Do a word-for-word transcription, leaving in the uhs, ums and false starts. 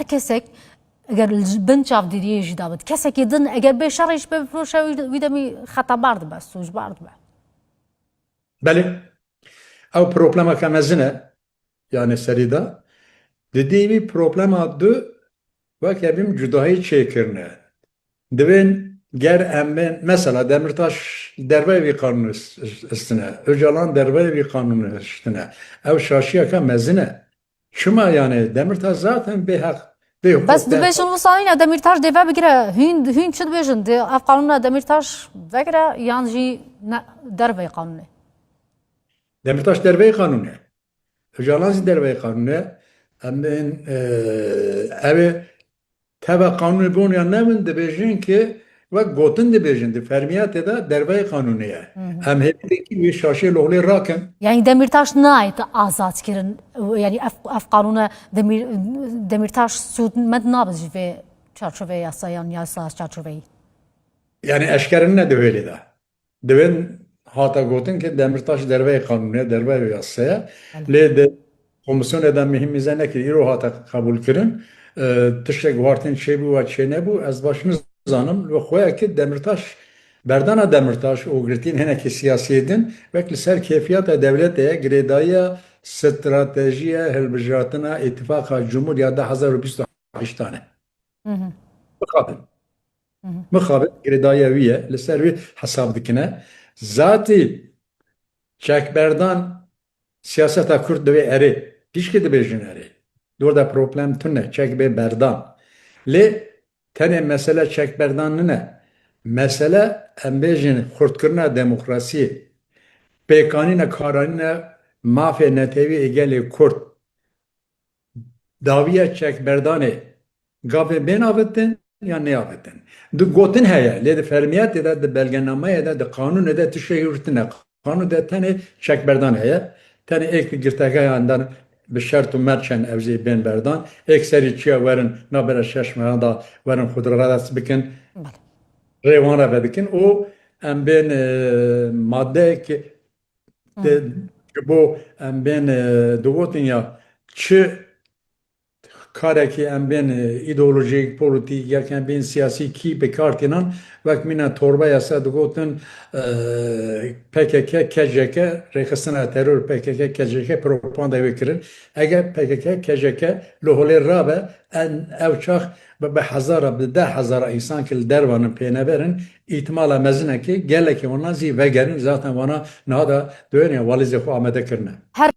Kesek eger li bin çavdêriyê jî dabit, kesekî din eger bê şerê jî pê bifiroşe, wî, wî demî xetabar dibe, sûcbar dibe. Belê. Ew problemeke mezin e, yani serî de. Di dî wî problema du, weke bîm cudahî çêkirine. Divên ger em bên, mesela Demirtaş derveyê vî qanûnê hiştine, Ocalan derveyê vî qanûnê hiştine. Ew şaşiyeke mezin e. Çima yani Demirtaş zaten bêheq, bêhukuk Bes de dibêjin wisa nîne, Demirtaş dê vebigire, hûn, hûn çi dibêjin? Dê ev qanûna Demirtaş vegire yan jî ne, derveyê qanûnê? Demirtaş derveyê qanûnê. Ocalan zî derveyê qanûnê. Em bên, e, ev ê teva qanûnê bin ya nebin, dibêjin ki wek gotin dibêjin, di fermiyatê de derveyê qanûnê ye. Hı hı. Em hêvî dikin wî şaşê lohlê rakin. Yani Demirtaş nayet azad kirin. Yani ev, ev qanûne Demir, Demirtaş sûdmend nabe ji vê çarçoveyê yasa yan yasa çarçoveyî. Yani eşkere nine di hêlê de. Divên hate gotin ki Demirtaş derveyê qanûnê, derveyê yasaya. Belê. Lê di komisyonê de mihîmîze nekir, îro hate qebûl kirin. E, tiştek guhartin çêbû ve çênebû, ez baş nizanim. Li xwe ye ki Demirtaş, berdana Demirtaş û girtiyên hinekî siyasiyê din, wek li ser kêfiyata dewletê ye, girêdayiya stratejiya hilbijartina îtifaqa Cumhur ya du hazar û bîst û heştan e. Hı hı. Mixabin. Hı hı. Mixabin girêdayiya wî ye, li ser wî hesab dikine. Zatî çekberdan siyaseta Kurd divê erê. Pişkî dibêjin erê. Dor de problem tune, çek bê berdan. Lê tenê mesele çekberdan nine. Mesele, em bêjin, xurtkirina demokrasiyê. Pêkanîna karanîna mafê netewî ê gelê Kurd. Dawiya çekberdanê gavê bên avitin yan nêavitin? Di gotin heye, lê di fermiyetê de, di belgenameyê de, di qanûnê de tiştekî wî tune. Qanûn de tenê çekberdan heye. Tenê êk girteke yan dan bi şert û merçen ew jî bên berdan. Êk serî çiya werin, nabere şeş mehan da werin xwe di radest bikin. Belê. Rê wan re vedikin û em bên, e, madeyek Hı. Te ji bo em bên, e, digotin ya çi karekî em bên, e, îdeolojîk, polîtîk, ya em bên siyasî kî bi kar tînan, wek mîna torbeya se digotin, e, P K K, K C K, rêxistina teror P K K, K C K propaganda wê kirin. Eger P K K, K C K li holê rabe, en ew çax bi, bi hezara, bi deh hezara însan ki li dervan in pêneber in, îhtimala mezin e ki gelekî wana zî vegerin, zaten wana niha da döwêne ya walîzê xwe amade kirine. Her